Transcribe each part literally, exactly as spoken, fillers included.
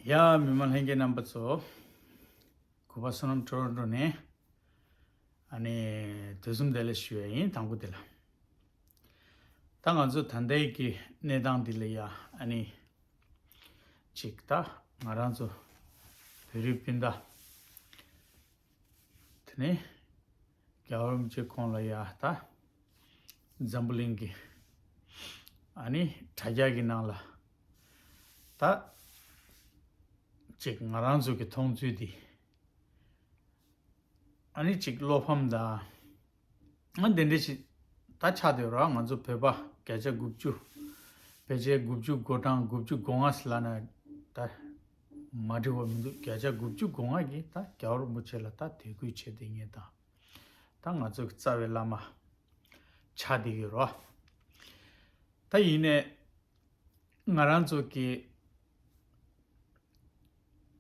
ཡ། མི་མང་ལྷན་རྒྱས་རྣམ་པ་ཚོ། གུས་པ་བསོད་ནམས་ཊོ་རོན་ཊོ་ནས། ཨ་ནི། དུས་གསུམ་བདེ་ལེགས་ཞུ་ཡ་ཡིན། དང་པོ་དེ་ལ། ད་ང་ཚོ་ད་ལྟའི་གི་གནས་སྟངས་འདི་ལ་ཡ། ཨ་ནི། ཅིག་ད་ང་རང་ཚོ་བོད་རིགས་སྤུན་ཟླ། དེ་ནས་རྒྱལ་བ་རིན་པོ་ཆེ་ཁོང་ལ་ཡ་ད་འཛམ་བུ་གླིང་གི་ཨ་ནི་དྲ་རྒྱ་གི་ནང་ལ་ད་ཅིག་ང་རང་ཚོ་གི་མཐོང་ཚུལ་འདི་ཨ་ནི་ཅིག་བློ་ཕམ་དང་ཨ་འདི་འདྲ་ཞིག་ད་ཆགས་བསྡད་ར། ང་ཚོ་བོད་པ་བརྒྱ་ཆ་དགུ་བཅུ། ཕལ་ཆེར་དགུ་བཅུ་གོ་གྲངས་དགུ་བཅུ་གོ་ལྔ་ཟེར་ལབ་ན་ད་མ་འགྲིག་པ་མི་འདུག་བརྒྱ་ཆ་དགུ་བཅུ་གོ་ལྔ་གིས་ད་རྒྱལ་བ་རིན་པོ་ཆེ་ལ་ད་དད་གུས་བྱེད་བསྡད་མཁན་དང་། ད་ང་ཚོ་གི་རྩ་བའི་བླ་མ་ཆགས་བསྡད་ཀྱི་ར། ད་ཡིན་ནའི་ང་རང་ཚོ་གི་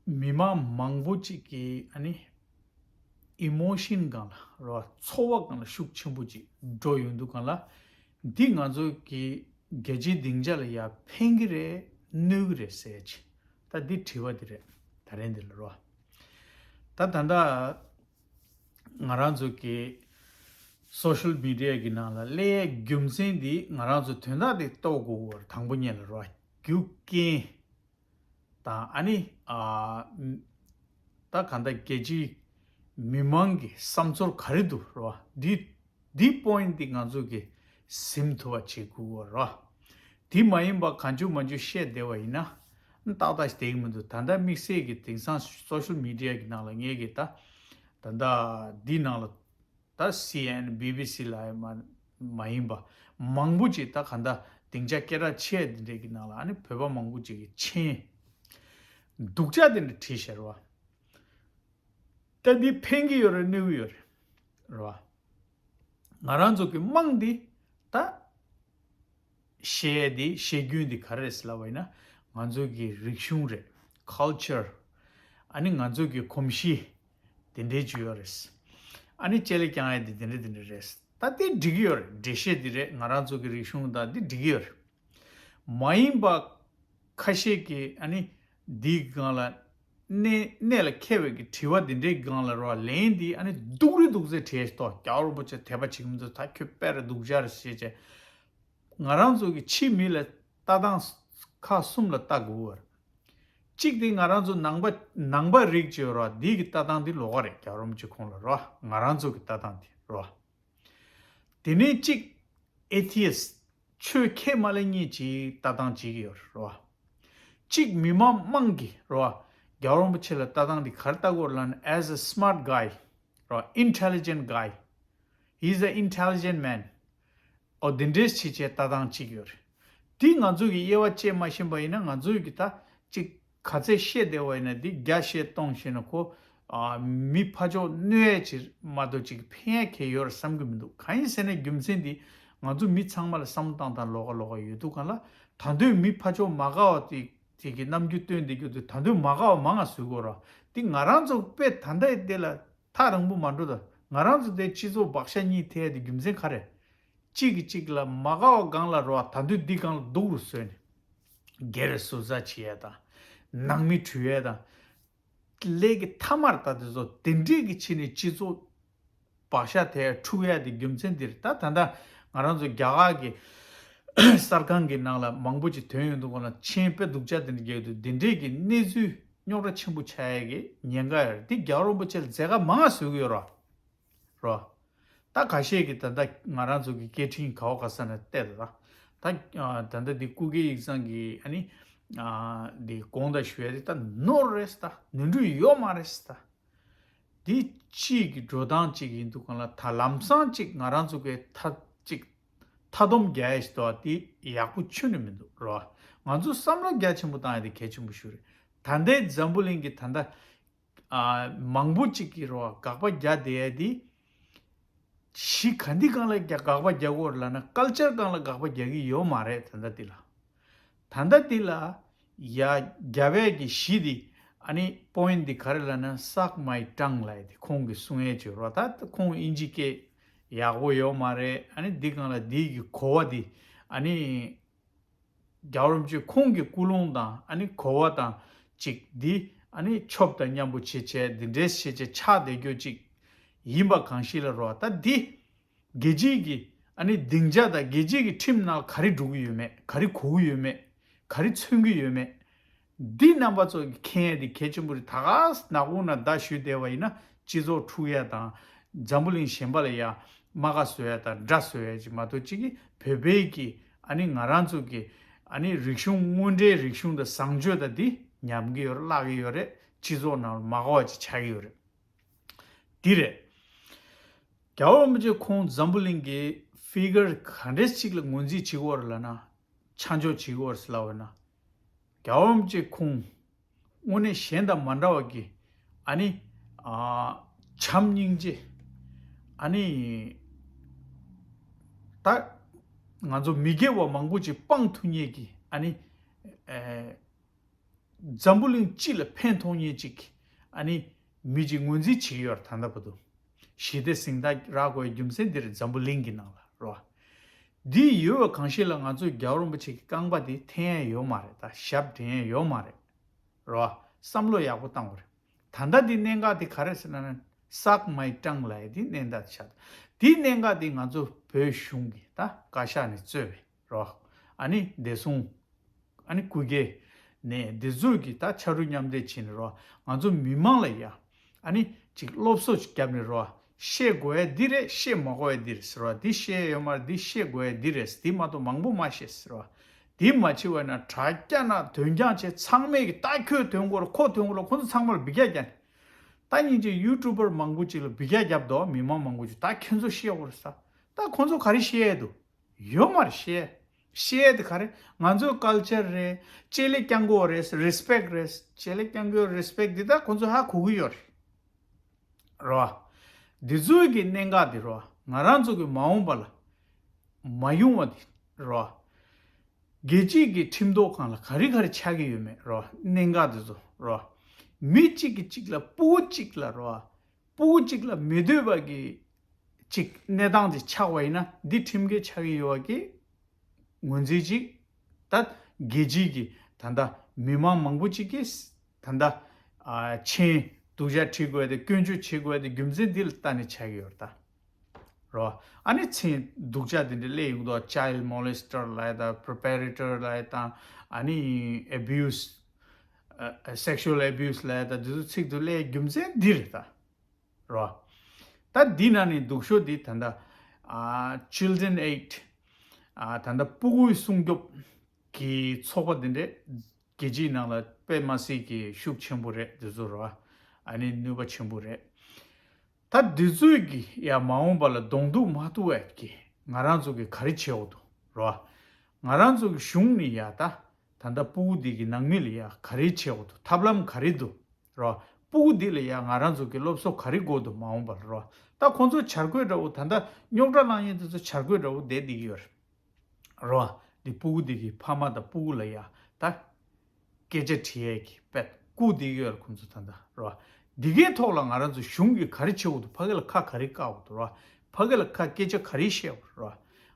མི་མང་མང་པོ་ཅིག་གི་ཨ་ནི་ཨི་མོ་ཤན་སྒང་ལ་ར། ཚོར་བ་སྒང་ལ་ཤུགས་ཆེན་པོ་ཅིག་འགྲོ་ཡོང་དུས་སྒང་ལ། འདི་ང་ཚོ་གི་རྒྱལ་སྤྱིའི་སྡིངས་ཆ་ལ་ཡ་ཕན་གྱི་རེད་གནོད་ཀྱི་རེད་ཟེར་ཅིག་ད་འདི་དྲི་བ་འདི་རེད། ད་རིང་འདི་ལ་ར། ད་ད་ལྟ་ང་རང་ཚོ་གི་སོ་ཤལ་མི་ཌི་ཡ་གི་ནང་ལ་སླེབས་རྒྱུ་མཚན་འདི་ང་རང་ཚོ་དོན་དག་འདི་རྟོགས་དགོས་པར། དང་པོ་ཉིད་ལ་ར། རྒྱུ་རྐྱེན་དང་ཨ་ནི་ཨ་ད་གང་ལྟར་རྒྱལ་སྤྱིའི་མི་མང་གི་བསམ་ཚུལ་ག་རེ་འདུག་ར། འདི་འདི་པོ་ཡིན་འདི་ང་ཚོ་གི་ཟིན་ཐུབ་པ་བྱེད་དགོས་པ་ར། འདི་མ་ཡིན་པ་གང་བྱུང་མང་བྱུང་བཤད་བསྡད་པ་ཡིན་ན་ཏག་ཏག་ཞིག་བསྡད་ཀྱི་མི་འདུག་ད་ལྟ་དམིགས་བསལ་གྱི་དེང་སང་སོ་ཤལ་མི་ཌི་ཡ་གི་ནང་ལ་ངས་གི་ད་ད་ལྟ་འདི་ནང་ལ་ད་སི་ཨེན་ཨེན་བི་བི་སི་ལ་མ་མ་ཡིན་པ་མང་པོ་ཅིག་ད་གང་ལྟར་སྡིངས་ཆ་སྐད་གྲགས་ཆེ་འདི་འདྲས་ཀྱི་ནང་ལ་ཨ་ནི་བོད་པ་མང་པོ་ཅིག་གིས་མཆན་སྡུག་ཅག་འདི་འདྲ་བྲིས་ཤར་བ། ད་འདི་ཕན་གྱི་ཡོད་རེད་གནོད་ཀྱི་ཡོད་རེད་རེད་བ། ང་རང་ཚོ་གི་དམངས་འདི་ད་བཤད་ཡས་འདི་བཤད་རྒྱུན་འདི་ག་རེ་རེད་ཟེར་ལབ་པ་ཡིན་ན། ང་ཚོ་གི་རིག་གཞུང་རེད། ཁལ་ཅར། ཨ་ནི་ང་ཚོ་གི་གོམས་གཤིས་དེ་འདྲའི་ཅིག་ཡོད་རེད། ཨ་ནི་དཔྱད་གླེང་རྒྱག་ཡས་འདི་དེ་འདྲ་དེ་འདྲ་རེད། ད་དེ་འགྲིག་གི་ཡོད་རེད། འགྲེལ་བཤད་འདི་རེད། ང་རང་ཚོ་གི་རིག་གཞུང་དང་འདི་འགྲིག་གི་ཡོད་རེད། མ་ཡིན་པ་ཁ་ཤས་ཀྱིས་ཨ་ནི་འདིའི་སྒང་ལ་གནད་གནད་ལ་འཁེལ་བའི་གི་དྲི་བ་འདི་འདྲའི་སྒང་ལ་རོ། ལན་འདི་ཨ་ནི་སྡུག་རུ་སྡུག་ཚད་བྲིས་ཤིག་ཏོ། རྒྱལ་བ་རིན་པོ་ཆེ་དད་པ་བྱེད་ཀྱི་མི་འདུག་ད་ཁྱོད་དཔེ་ར་སྡུག་ཅག་རེད་ཟེར་བྱས། ང་རང་ཚོ་གི་ཕྱི་མི་ལ་ལྟ་སྟངས་ཁག་གསུམ་ལ་ལྟ་དགོས་པ་རེད། གཅིག་དེ་ང་རང་ཚོ་ནང་པ་ནང་པ་རིགས་ཅིག་ཡོད་རོ། འདི་གི་ལྟ་སྟངས་འདི་ལོགས་ཀ་རེད། རྒྱལ་བ་རིན་པོ་ཆེ་ཁོང་ལ་རོ། ང་རང་ཚོ་གི་ལྟ་སྟངས་འདི་རོ། དེ་ནས་གཅིག་ཨེ་ཐི་ཨིསི་ཊི། ཆོས་ཁས་མ་ལེན་མཁན་ཅིག་ལྟ་སྟངས་ཅིག་ཡོད་རེད་རོ། གཅིག་མི་མང་དམངས་ཀྱི་རོ། རྒྱལ་བ་རིན་པོ་ཆེ་ལ་ལྟ་སྟངས་འདི་ག་རེ་ལྟ་དགོས་རེད་ལབ་ན། as a smart guy རོ། intelligent guy, he's an intelligent man. ཨོ་དེ་འདྲས་བྱེད་བྱེད་ལྟ་སྟངས་གཅིག་ཡོད་རེད། འདི་ང་ཚོ་གི་དབྱེ་བ་དཔྱད་མ་ཤེས་པ་ཡིན་ན། ང་ཚོ་གི་ད་གཅིག་ག་ཚད་བཤད་བསྡད་པ་ཡིན་ན། འདི་བརྒྱ་བཤད་སྟོང་བཤད་ན་ཁོ་ཨ་མི་ཕར་ཕྱོགས་གནོད་ཡས་ཅིག་མ་གཏོགས་ཅིག་ཕན་ཡས་གང་ཡོད་རེད་བསམ་གྱི་མི་འདུག་གང་ཡིན་ཟེར་ན་རྒྱུ་མཚན་འདི་ང་ཚོ་མི་ཚང་མ་ལ་བསམ་བློ་བཏང་སྟངས་ལོགས་ཀ་ལོགས་ཀ་ཡོད་དུས་སྒང་ལ། ད་དུང་མི་ཕར་ཕྱོགས་མ་དགའ་བ་དེ་དེ་གི་རྣམ་འགྱུར་སྟོན་བསྡད་རྒྱུ་དེ་ད་དུང་མ་དགའ་བ་མང་ང་བཟོ་གི་ཡོད་རེད། འདི་ང་རང་ཚོ་དཔེ་ད་ལྟ་ཡི་དེ་ལ་ཐག་རིང་པོ་མ་འགྲོ་ད། ང་རང་ཚོ་དེ་སྤྱི་ཚོགས་བག་ཆགས་གཉིས་ཐེབས་ཡས་དེ་རྒྱུ་མཚན་ག་རེ། གཅིག་གིས་གཅིག་ལ་མ་དགའ་བ་སྒང་ལ་རོ། ད་དུང་འདི་སྒང་ལ་སྡུག་རུ་བཟོས་ནས་སྒེར་ཟུར་ཟ་བྱེད་ཡས་དང་། ནང་མི་འཁྲུག་ཡས་དང་། ལས་ཀྱི་མཐའ་མར་ད་དེ་ཚོ་དེ་འདྲས་ཀྱི་ཕྱི་ནས་སྤྱི་ཚོགས་བག་ཆགས་དེ་འཁྲུག་ཡས་དེ་རྒྱུ་མཚན་འདིར། ད་ད་ལྟ་ང་རང་ཚོ་རྒྱ་གར་གྱི་གསར་ཁང་གི་ནང་ལ་མང་པོ་ཅིག་ཐོན་ཡོང་དུས་སྒང་ལ་མཆན་དཔེ་སྡུག་ཅག་དེ་འདྲ་རྒྱག་དུས། དེ་འདྲས་ཀྱི་གནས་ཚུལ་རྙོག་དྲ་ཆེན་པོ་ཆགས་ཡས་ཀྱི་ཉེན་ཁ་ཡོད་རེད། འདི་རྒྱལ་བ་རིན་པོ་ཆེ་ལ་མཛད་དཀའ་མང་ང་བཟོ་གི་ཡོད་རེད། རོ། ད་ཁ་ཤས་ཀྱིས་ད་ལྟ་ང་རང་ཚོ་གི་སྐད་འཕྲིན་ག་བ་ག་ས་ནས་བལྟས་ད། ད་ད་ལྟ་འདི་སྐུ་སྒེར་ཡིག་ཚང་གི་ཨ་ནི་འདི་དགོངས་དག་ཞུ་ཡ་དེ་ད་ནོར་རེད་ད། ནོར་འཁྲུལ་ཡོད་མ་རེད་ད། འདི་སྤྱི་གི་འགྲོ་སྟངས་གཅིག་ཡིན་དུས་སྒང་ལ། ད་ལམ་སང་གཅིག་ང་རང་ཚོ་གི་ཐ་གཅིག་མཐའ་སྡོམ་རྒྱག་ཡ་ཞིག་འདུག་བ། དེ་ཡག་པོ་ཁྱོན་ནས་མི་འདུག་རོ། ང་ཚོ་བསམ་བློ་རྒྱ་ཆེན་པོ་བཏང་ཡ་དེ་གལ་ཆེན་པོ་ཞིག་རེད། ད་ལྟའི་འཛམ་བུ་གླིང་གི་ད་ལྟ་ཨ་མང་པོ་ཅིག་གིས་རོ། དགག་པ་རྒྱག་བསྡད་ཡ་དེ་གཞི་ག་འདི་སྒང་ལ་རྒྱ་དགག་པ་རྒྱག་དགོས་རེད་ལབ་ན། ཀལ་ཅར་སྒང་ལ་དགག་པ་རྒྱག་གི་ཡོད་མ་རེད། ད་ལྟ་འདི་ལ། ད་ལྟ་འདི་ལ་ཡ་རྒྱབ་ཡས་ཀྱི་གཞི་འདི་ཨ་ནི་པོ་ཡིན་ཊི་འདི་ག་རེ་ལབ་ན། suck my thumb ལབ་ཡ་དེ་ཁོང་གིས་གསུང་ཡས་ཅིག་རོ། ད་ཁོང་དབྱིན་ཇི་སྐད་ཡག་པོ་ཡོད་མ་རེད། ཨ་ནི་འདི་སྒང་ལ་འདི་གི་གོ་བ་འདི་ཨ་ནི་རྒྱལ་བ་རིན་པོ་ཆེ་ཁོང་གི་ཀུན་སློང་དང་ཨ་ནི་གོ་བ་དང་ ཅིག་འདི་ཨ་ནི་ཆོབ་དང་མཉམ་པོ་བྱེད་བྱས་འདི་འདྲས་བྱེད་བྱས་ཆགས་བསྡད་རྒྱུ་ཅིག་ཡིན་པ་གང་ཞིག་ལ་རོ། ད་འདི་རྒྱལ་སྤྱིའི་གི་ཨ་ནི་སྡིངས་ཆ་དང་རྒྱལ་སྤྱིའི་གི་ཁྲིམས་ནང་ག་རེ་འགྲོ་གི་ཡོད་མེད། ག་རེ་གོ་གི་ཡོད་མེད། ག་རེ་མཚོན་གི་ཡོད་མེད། འདི་རྣམ་པ་ཚོ་གི་མཁྱེན་ཡས་འདི་གལ་ཆེན་པོ་རེད། ད་ག་ནག་ཁུང་ན་མདའ་གཞུས་བསྡད་པ་ཡིན་ན་སྤྱི་ཚོགས་འཁྲུག་ཡས་དང་། འཛམ་བུ་གླིང་གཞན་པ་ལ་ཡ་རྨ་ཁ་བཟོ་ཡས་དང་དགྲ་བཟོ་ཡས་ཅིག་མ་གཏོགས་གཅིག་གི་བོད་པའི་གི་ཨ་ནི་ང་རང་ཚོ་གི་ཨ་ནི་རིག་གཞུང་། དངོས་འབྲེལ་རིག་གཞུང་དང་བཟང་སྤྱོད་དང་འདི་ཉམས་ཀྱི་ཡོད་རེད། བརླག་གི་ཡོད་རེད། སྤྱི་ཚོགས་ནང་ལ་མ་གོ་བ་ཅིག་ཆགས་ཀྱི་ཡོད་རེད། འདི་རེད། རྒྱལ་བ་རིན་པོ་ཆེ་ཁོང་འཛམ་བུ་གླིང་གི་ཕི་གར་ག་འདྲས་ཅིག་ལ་ངོས་འཛིན་བྱེད་ཀྱི་ཡོད་རེད་ལབ་ན། ཆ་འཇོག་བྱེད་ཀྱི་ཡོད་རེད་ཟེར་ལབ་པ་ཡིན་ན། རྒྱལ་བ་རིན་པོ་ཆེ་ཁོང་དངོས་གནས་གཞན་དང་མ་འདྲ་བ་གི་ཨ་ནི་ཨ་བྱམས་སྙིང་རྗེ། ཨ་ནི་ད་ང་ཚོ་མི་དགེ་བ་མང་པོ་ཅིག་སྤང་ཐུབ་མཁན་གྱི་ཨ་ནི་ཨེ་འཛམ་བུ་གླིང་སྤྱི་ལ་ཕན་ཐོགས་མཁན་ཅིག་ཨ་ནི་མི་ཅིག་ངོས་འཛིན་བྱེད་ཀྱི་ཡོད་རེད། ད་ལྟ་བར་དུ་ཞི་བདེ་གཟེངས་རྟགས་རག་དགོས་པའི་རྒྱུ་མཚན་འདི་རེད། འཛམ་བུ་གླིང་གི་ནང་ལ་རོ། འདི་ཡོད་པ་གང་ཞིག་ལ་ང་ཚོས་རྒྱལ་བ་རིན་པོ་ཆེ་གི་རྐང་པ་འདི་འཐེན་ཡས་ཡོད་མ་རེད། ད་ཞབས་འདྲེན་ཡས་ཡོད་མ་རེད་རོ། བསམ་བློ་ཡག་པོ་བཏང་དགོས་རེད། ད་ལྟ་འདི་གནད་འགག་འདི་ག་རེ་ཟེར་ན་ནི། Suck my tongue ལབ་ཡས་འདི་གནད་འགག་ཆགས། འདི་གནད་འགག་འདི་ང་ཚོ་བོད་གཞུང་གི་ད་བཀའ་ཤག་ནས་གཙོས་པའི་རོ། ཨ་ནི་བདེ་སྲུང་། ཨ་ནི་སྐུ་སྒེར་ནས་འདི་ཚོས་ཀྱི་ད་ཕྱ་རུ་མཉམ་འདེགས་བྱས་ནས་རོ། ང་ཚོ་མི་མང་ལ་ཡ་ཨ་ནི་ཅིག་སློབ་གསོ་ཅིག་བརྒྱབ་ནས་རོ། བཤད་དགོས་ཡ་འདི་རེད། བཤད་མ་དགོས་ཡ་འདི་རེད་ཟེར་རོ། འདི་བཤད་ཡ་ཡོད་མ་རེད། འདི་བཤད་དགོས་ཡ་འདི་རེད། འདི་མ་གཏོགས་མང་པོ་མ་བཤད་ཟེར་རོ། འདི་མ་བྱེད་པ་ན་དྲ་རྒྱ་ན་དོན་རྐྱང་བྱས། ཚང་མས་ཀྱི་ད་ཁྱོད་དོན་དགོས་རེད། ཁོ་དོན་དགོས་རེད། ཁོ་ཚོ་ཚང་མ་ལ་འབུད་རྒྱག་རྒྱག་ནས། ད་སྙིང་རྗེ་ཡུ་ཊུབ་པར་མང་པོ་ཅིག་ལ་འབུད་རྒྱག་བརྒྱབ་འདུག་མི་མང་མང་པོ་ཅིག་ད་ཁྱོད་ཚོ་བཤད་དགོས་རེད་ས། ད་ཁོ་ཚོ་ག་རེ་བཤད་ཡ་འདུག་ཡོད་མ་རེད་བཤད། བཤད་དེ་ག་རེ། ང་ཚོའི་ཀལ་ཅར་རེད། ལྕེ་ལེ་རྐྱང་གོ་རེད། རེ་སི་པེག་རེད། ལྕེ་ལེ་རྐྱང་གོའི་རེ་སི་པེག་འདི་ད་ཁོ་ཚོ་ཧ་གོ་གི་ཡོད་རེད། རོ། འདི་ཚོའི་གི་གནད་འགག་འདི་རོ། ང་རང་ཚོ་གི་མ་འོངས་པ་ལ་མ་ཡོང་བ་འདི་རོ། རྒྱལ་སྤྱིའི་གི་ཁྲིམས་ཐོག་ཁང་ལ་ག་རེ་ག་རེ་ཆགས་ཀྱི་ཡོད་མེད་རོ། གནད་འགག་འདི་ཚོ་རོ། མི་གཅིག་གིས་གཅིག་ལ་སྤུ་གུ་གཅིག་ལ་རོ། སྤུ་གུ་གཅིག་ལ་མི་འདོད་པ་གི་ཅིག་གནས་སྟངས་ཅིག་ཆགས་པ་ཡིན་ན། འདི་ཁྲིམས་འགལ་ཆགས་ཀྱི་ཡོད་པ་གི་ངོས་འཛིན་ཅིག་ད་རྒྱལ་སྤྱིའི་གི་ད་ལྟ་མི་མང་མང་པོ་ཅིག་གིས་ད་ལྟ་ཨ་མཆན་སྡུག་ཅག་བྲིས་དགོས་ཏེ་སྐྱོན་བརྗོད་བྱེད་དགོས་ཏེ་རྒྱུ་མཚན་འདི་ལ་ལྟ་ནས་ཆགས་ཀྱི་ཡོད་རེད་ད། རོ། ཨ་ནི་མཆན་སྡུག་ཅག་འདི་འདྲ་སླེབས་ཡོང་དུས། Child molester ལབ་ཡ་དང་། perpetrator ལབ་ཡ་དང་། ཨ་ནི་abuse ཨ་sexual abuse ལབ་ཡ་དང་། འདི་ཚོ་ཚིག་འདི་སླེབས་རྒྱུ་མཚན་འདི་རེད་ད། རོ། ད་འདི་ནང་ནས་སྡུག་ཤོས་འདི་ད་ལྟ་ཨ་Children Aid ཨ་ད་ལྟ་སྤུ་གུའི་སྲུང་སྐྱོབ་ཀྱི་ཚོགས་པ་འདི་འདྲས་རྒྱལ་སྤྱིའི་ནང་ལ་དཔེ་མ་སྲིད་ཀྱི་ཤུགས་ཆེན་པོ་རེད་འདི་ཚོ་རོ། ཨ་ནི་ནུས་པ་ཆེན་པོ་རེད། ད་འདི་ཚོས་ཀྱི་ཡ་མ་འོངས་པ་ལ་གདོང་ཐུག་མ་ཐུག་བས་ཀྱི་ང་རང་ཚོ་གི་ག་རེ་བྱེད་འོ་འདུག་རོ། ང་རང་ཚོ་གི་གཞུང་ནས་ཡ་ད་ད་ལྟ་སྤུ་གུ་འདི་གི་ནང་མི་ལ་ཡ་ག་རེ་བྱེད་འོ་འདུག་ཐབས་ལམ་ག་རེ་འདུག་རོ། སྤུ་གུ་འདི་ལ་ཡ་ང་རང་ཚོ་གི་སློབ་གསོ་ག་རེ་དགོས་འདུག་མ་འོངས་པ་ལ་རོ། ད་ཁོང་ཚོ་བྱ་རྒོད་འདྲ་བོ། ད་ལྟ་རྙོག་དྲ་ལངས་ཡས་འདི་ཚོ་བྱ་རྒོད་འདྲ་བོ་བསྡད་བསྡད་ཀྱི་ཡོད་རེད། རོ། འདི་སྤུ་གུ་འདི་གི་ཕ་མ་དང་སྤུ་གུ་ལ་ཡ་ད་སྐད་ཆ་དྲི་ཡས་ཀྱི་དཔེ་སྐུ་འདི་གི་ཡོད་རེད་ཁོང་ཚོ་ད་ལྟ་རོ། འདི་གའི་ཐོག་ལ་ང་རང་ཚོ་གཞུང་གིས་ག་རེ་བྱེད་འོ་འདུག་ཕ་གི་ལ་ཁ་ག་རེ་བཀག་འོ་འདུག་རོ། ཕ་གི་ལ་ཁ་སྐད་ཆ་ག་རེ་བཤད་འོ་རོ།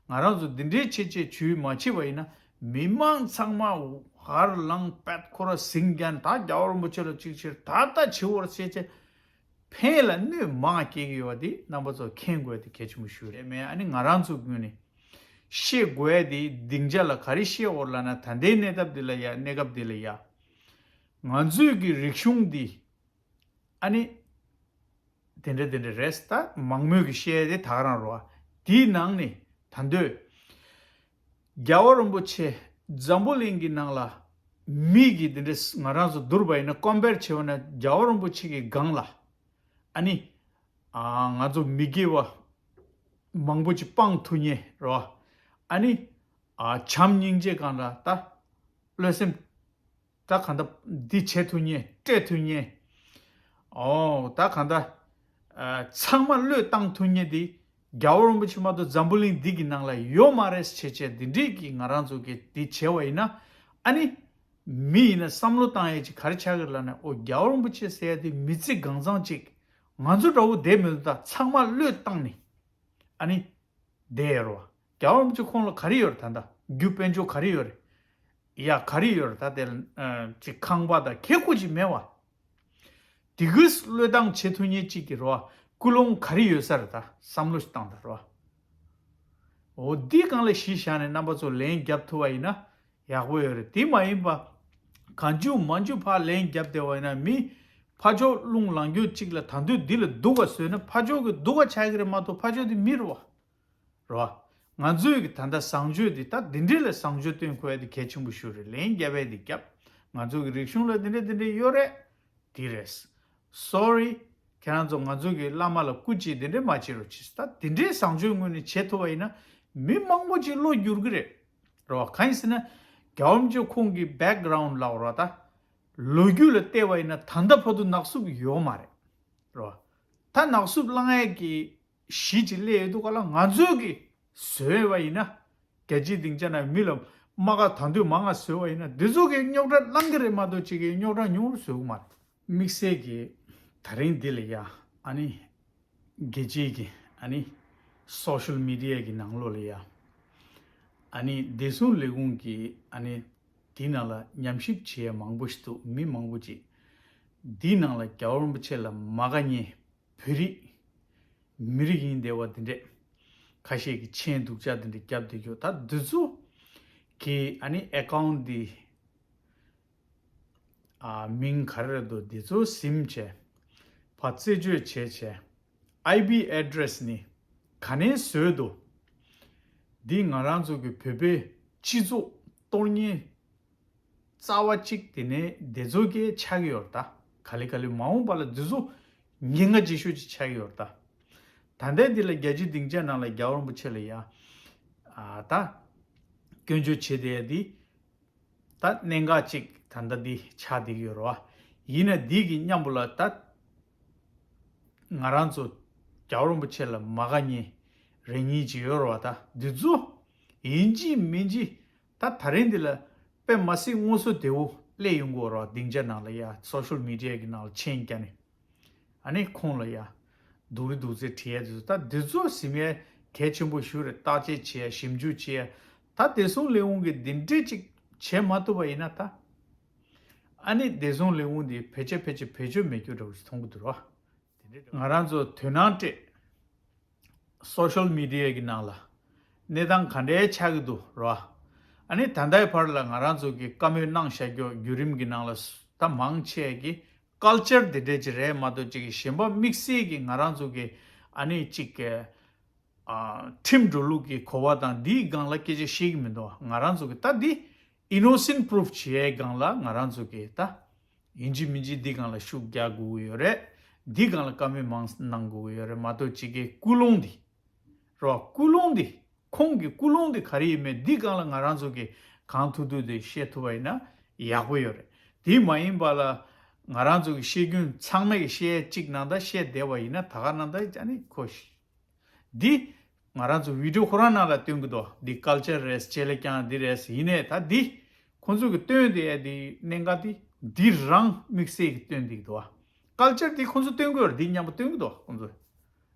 ང་རང་ཚོ་འདི་འདྲའི་བྱེད་བྱེད་བྱུས་མ་བྱེད་པ་ཡིན་ན། མི་མང་ཚང་མ་ཧར་ལངས་པད་ཁོ་ར་ཟིང་རྒྱན། ད་རྒྱལ་བ་རིན་པོ་ཆེ་ལ་གཅིག་བྱེད། ད་ལྟ་བྱེད་འོ་ར་བྱེད་བྱེད། ཕན་ལ་གནོད་མང་སྐྱེལ་གྱི་ཡོད་པ་འདི་རྣམ་པ་ཚོ་མཁྱེན་དགོས་ཏེ་གལ་ཆེན་པོ་ཞིག་རེད་མེད། ཨ་ནི་ང་རང་ཚོ་ངོས་ནས་བཤད་དགོས་ཡ་འདི་སྡིངས་ཆ་ལ་ག་རེ་བཤད་འོ་ལབ་ན། ད་ལྟའི་གནས་སྟངས་འདི་ལ་ཡ། གནས་སྐབས་འདི་ལ་ཡ། ང་ཚོའི་གི་རིག་གཞུང་འདི་ཨ་ནི་དེ་འདྲ་དེ་འདྲ་རེད། ད་མང་མོས་ཀྱི་བཤད་ཡ་དེ་ད་ག་རང་རོ། འདིའི་ནང་ནས་ད་འདོད། རྒྱལ་བ་རིན་པོ་ཆེ་འཛམ་བུ་གླིང་གི་ནང་ལ་མི་གི་འདི་འདྲ་ང་རང་ཚོ་བསྡུར་བ་ཡིན་ན། ཀོམ་པེར་བྱས་པ་ན་རྒྱལ་བ་རིན་པོ་ཆེ་གི་སྒང་ལ་ཨ་ནི་ཨ་ང་ཚོ་མི་དགེ་བ་མང་པོ་ཅིག་སྤང་ཐུབ་མཁན་རོ། ཨ་ནི་ཨ་བྱམས་སྙིང་རྗེ་སྒང་ལ་ད་བློ་སེམས་ད་གང་ལྟར་འདི་བྱེད་ཐུབ་མཁན། སྤྲད་ཐུབ་མཁན། ཨོ་ད་གང་ལྟར་ཨ་ཚང་མ་བློས་བཏང་ཐུབ་མཁན་འདི་རྒྱལ་བ་རིན་པོ་ཆེ་མ་གཏོགས་འཛམ་བུ་གླིང་འདི་གི་ནང་ལ་ཡོད་མ་རེད་ཟེར་བྱས་བྱས་འདི་འདྲས་ཀྱི་ང་རང་ཚོ་གི་འདི་བྱས་པ་ཡིན་ན། ཨ་ནི་མི་ཡིན་ན་བསམ་བློ་བཏང་ཡས་ཅིག་ག་རེ་ཆགས་ཀྱི་ལབ་ན། ཨོ་རྒྱལ་བ་རིན་པོ་ཆེ་ཟེར་ཡ་དེ་མི་ཚེ་གང་ཚང་ཅིག་ང་ཚོ་འདྲ་བོ་བསྡད་མི་འདུག་ད་ཚང་མ་བློས་བཏང་ནས་ཨ་ནི་བསྡད་ཡོད་རེད་བ། རྒྱལ་བ་རིན་པོ་ཆེ་ཁོང་ལ་ག་རེ་ཡོད་རེད། ད་ལྟ་རྒྱུ་དཔལ་འབྱོར་ག་རེ་ཡོད་རེད། ཡ་ག་རེ་ཡོད་རེད། ད་དེ་ལ་ཅིག་ཁང་པ་དང་ཁེ་ཁུ་ཅིག་མེད་བ། དེ་གུས་བློས་བཏང་བྱེད་ཐུབ་མཁན་གཅིག་གི་རོ། ཀུན་སློང་ག་རེ་ཡོད་ས་རེད། ད་བསམ་བློ་ཞིག་བཏང་དང་རོ། འོ་འདི་སྒང་ལ་གཞི་བཞག་ནས་རྣམ་པ་ཚོ་ལན་རྒྱབ་ཐུབ་པ་ཡིན་ན་ཡག་པོ་ཡོད་རེད། དེ་མ་ཡིན་པ་གང་བྱུང་མང་བྱུང་ཕར་ལན་རྒྱབ་བསྡད་པ་ཡིན་ན་མི་ཕར་ཕྱོགས་རླུང་ལངས་རྒྱུ་གཅིག་ལ་ད་དུང་འདི་ལ་སྡུག་ག་བཟོས་ན་ཕར་ཕྱོགས་ཀྱི་སྡུག་ག་ཆགས་ཀྱི་རེད་མ་གཏོགས་ཕར་ཕྱོགས་དེ་མི་རེད་བ། རེད་བ། ང་ཚོས་ཀྱི་ད་ལྟ་བཟང་སྤྱོད་འདི་ད་འདི་འདྲས་ལ་བཟང་སྤྱོད་སྟོན་དགོས་ཡ་འདི་གལ་ཆེན་པོ་ཞིག་རེད། ལན་རྒྱབ་ཡ་འདི་རྒྱབ། ང་ཚོ་གི་རིག་གཞུང་ལ་འདི་འདྲས་འདི་འདྲས་ཡོད་རེད། འདི་རེད། Sorry། ཁྱེད་རང་ཚོ་ང་ཚོ་གི་བླ་མ་ལ་སྐུ་མཁྱེན་འདི་འདྲས་མ་བྱེད་རོགས་གྱིས། ད་འདི་འདྲས་བཟང་སྤྱོད་ངོས་ནས་བྱེད་ཐུབ་པ་ཡིན་ན་མི་མང་པོ་ཅིག་བློ་འགྱུར་གི་རེད། རེད་བ། གང་ཡིན་ཟེར་ན་རྒྱལ་བ་རིན་པོ་ཆེ་ཁོང་གི་background་ལབ་རོགས་ད། ལོ་རྒྱུས་ལ་བལྟས་པ་ཡིན་ན་ད་ལྟ་བར་དུ་ནག་སུབ་ཡོད་མ་རེད། རེད་བ། ད་ནག་སུབ་བསླང་ཡས་ཀྱི་གཞི་ཅིག་སླེབས་ཡོད་དུས་ག་ལ་ང་ཚོས་ཀྱི་བཟོས་པ་ཡིན་ན། རྒྱལ་སྤྱིའི་སྡིངས་ཆ་ནང་མི་ལ་དམག་ག་ད་དུང་མང་ང་བཟོས་པ་ཡིན་ན་འདི་ཚོ་གི་རྙོག་དྲ་བསླང་གི་རེད་མ་གཏོགས་ཅིག་གི་རྙོག་དྲ་ཉུང་རུ་བཟོ་གི་མ་རེད། དམིགས་བསལ་གྱི་ད་རིང་འདི་ལ་ཡ་ཨ་ནི་རྒྱལ་སྤྱིའི་གི་ཨ་ནི་social media་གི་ནང་ལོགས་ལ་ཡ་ཨ་ནི་བདེ་སྲུང་ལས་ཁུངས་ཀྱི་ཨ་ནི་དེའི་ནང་ལ་ཉམས་ཞིབ་བྱེད་ཡ་མང་པོ་ཞིག་འདུག་མི་མང་པོ་ཅིག་དེའི་ནང་ལ་རྒྱལ་བ་རིན་པོ་ཆེ་ལ་མ་དགའ་མཁན་བོད་རིགས་མི་རིགས་ཡིན་བསྡད་པ་འདི་འདྲས་ཁ་ཤས་ཀྱིས་མཆན་སྡུག་ཅག་འདི་འདྲས་བརྒྱབ་བསྡད་རྒྱུ་ད་འདི་ཚོ་གི་ཨ་ནི་account་འདི་ཨ་མིང་ག་རེ་རེད་འདུག་འདི་ཚོ་ཟིན་བྱས་ཕར་རྩད་གཅོད་བྱས་བྱས་IP address་ནི་ག་ནས་བཟོས་འདུག་འདི་ང་རང་ཚོ་གི་བོད་པའི་སྤྱི་ཚོགས་གཏོར་ཉེན་རྩ་བ་གཅིག་དེ་ནས་དེ་ཚོ་གས་ཆགས་ཀྱི་ཡོད་རེད་ད། ག་ལེ་ག་ལེ་མ་འོངས་པ་ལ་འདི་ཚོ་ཉེན་ཁ་ཆེ་ཤོས་ཅིག་ཆགས་ཀྱི་ཡོད་རེད་ད། ད་ལྟའི་འདི་ལ་རྒྱལ་སྤྱིའི་སྡིངས་ཆ་ནང་ལ་རྒྱལ་བ་རིན་པོ་ཆེ་ལ་ཡ་ཨ་ད་སྐྱོན་བརྗོད་བྱེད་བསྡད་ཡ་འདི་ད་གནད་འགག་ཅིག་ད་ལྟ་འདི་ཆགས་བསྡད་ཀྱི་ཡོད་རེད་བ། ཡིན་ན་འདི་གི་མཉམ་པོ་ལ་ད་ང་རང་ཚོ་རྒྱལ་བ་རིན་པོ་ཆེ་ལ་མ་དགའ་མཁན་རེ་གཉིས་ཅིག་ཡོད་རེད་བ། ད་འདི་ཚོ་ཡིན་གཅིག་མིན་གཅིག་ད་ད་རིང་འདི་ལ་དཔེ་མ་སྲིད་དངོས་སུ་བདེ་བོ་སླེབས་ཡོང་གི་ཡོད་རེད་བ། སྡིངས་ཆ་ནང་ལ་ཡ་social media་གི་ནང་ལ་མཆན་བརྒྱབ་ནས་ཨ་ནི་ཁོང་ལ་ཡ་སྡུག་རུས་སྡུག་ཚད་བྲིས་ཡ་དེ་ཚོ་ད་འདི་ཚོ་ཟིན་ཡ་གལ་ཆེན་པོ་ཞིག་རེད། བརྟག་དཔྱད་བྱེད་ཡ་ཞིབ་འཇུག་བྱེད་ཡ་ད་བདེ་སྲུང་ལས་ཁུངས་ཀྱིས་འདི་འདྲས་ཅིག་བྱེད་མ་ཐུབ་པ་ཡིན་ན་ད་ཨ་ནི་བདེ་སྲུང་ལས་ཁུངས་འདི་ཕལ་ཆེར་ཕལ་ཆེར་བེད་སྤྱོད་མེད་རྒྱུ་འདྲ་བོ་ཞིག་མཐོང་གི་འདུག་ར། དེ་འདྲས་ང་རང་ཚོ་དོ་སྣང་སྤྲད། social media་གི་ནང་ལ་གནས་སྟངས་ག་འདྲའི་ཆགས་ཀྱི་འདུག་ར། ཨ་ནི་ད་ལྟའི་བར་ལ་ང་རང་ཚོ་གི་བཀའ་མོལ་གནང་བཞག་རྒྱུ་བརྒྱུད་རིམ་གྱི་ནང་ལ་ད་མང་ཆེ་གི་culture་དེ་འདྲས་ཅིག་རེད་མ་གཏོགས་ཅིག་གི་གཞན་པ་དམིགས་བསལ་གྱི་ང་རང་ཚོ་གི་ཨ་ནི་ཅིག་གི་ཨ་ཁྲིམས་འགྲོ་ལུགས་ཀྱི་གོ་བ་དང་འདིའི་སྒང་ལ་སྐད་ཆ་བཤད་ཀྱི་མི་འདུག་ང་རང་ཚོ་གི་ད་འདི་innocent proof་བྱེད་ཡའི་སྒང་ལ་ང་རང་ཚོ་གི་ད་ཡིན་གཅིག་མིན་གཅིག་འདི་སྒང་ལ་ཤུགས་རྒྱག་དགོས་ཀྱི་ཡོད་རེད། འདི་སྒང་ལ་བཀའ་མོལ་མང་གནང་དགོས་ཀྱི་ཡོད་རེད་མ་གཏོགས་ཅིག་གི་ཀུན་སློང་འདི་རོ། ཀུན་སློང་འདི་ཁོང་གི་ཀུན་སློང་འདི་ག་རེ་ཡིན་མིན་འདི་སྒང་ལ་ང་རང་ཚོ་གི་གང་ཐུབ་ཐུབ་དེ་བཤད་ཐུབ་པ་ཡིན་ན་ཡག་པོ་ཡོད་རེད། དེ་མ་ཡིན་པ་ལ་ང་རང་ཚོ་གི་བཤད་རྒྱུན་ཚང་མས་གི་བཤད་གཅིག་ནང་ད་བཤད་བསྡད་པ་ཡིན་ན་ད་ག་ནང་ད་ཅ་ནི་ཁོ་ཤི། འདི་ང་རང་ཚོ་བི་ཌི་ཡོ་ཁོ་རང་ནང་ལ་སྟོན་གི་འདུག་འདི་ཀལ་ཅར་རེད། ཆེད་ལས་ཀྱང་འདི་རེད། ཡིན་ནའི་ད་འདི་ཁོང་ཚོ་གི་སྟོན་དེ་འདི་གནད་འགག་འདི་འདི་རང་དམིགས་བསལ་གི་སྟོན་འདི་འདུག་ཀལ་ཅར་འདི་ཁོང་ཚོ་སྟོན་གི་ཡོད་རེད། འདི་མཉམ་པོ་སྟོན་གི་འདུག་ཁོང་ཚོ་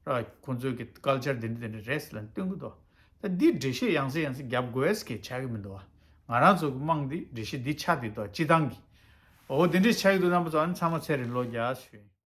ར་ཁོང་ཚོ་གི་ཀལ་ཅར་འདི་འདྲ་འདི་འདྲ་རེད་ལབ་སྟོན་གི་འདུག་ད་འདི་འགྲེལ་བཤད་ཡང་སེ་ཡང་སེ་རྒྱབ་དགོས་ཀྱི་ཆགས་གི་མི་འདུག་ང་རང་ཚོ་གི་དམངས་འདི་འགྲེལ་བཤད་འདི་ཆགས་འདི་འདུག་སྤྱི་བཏང་གི་འོ་འདི་འདྲ་ཆགས་གི་འདུག་རྣམ་པ་ཚོ་ཨ་ནི་ཚང་མ་ཚེ་རིང་ལོ་བརྒྱ་ཞུ།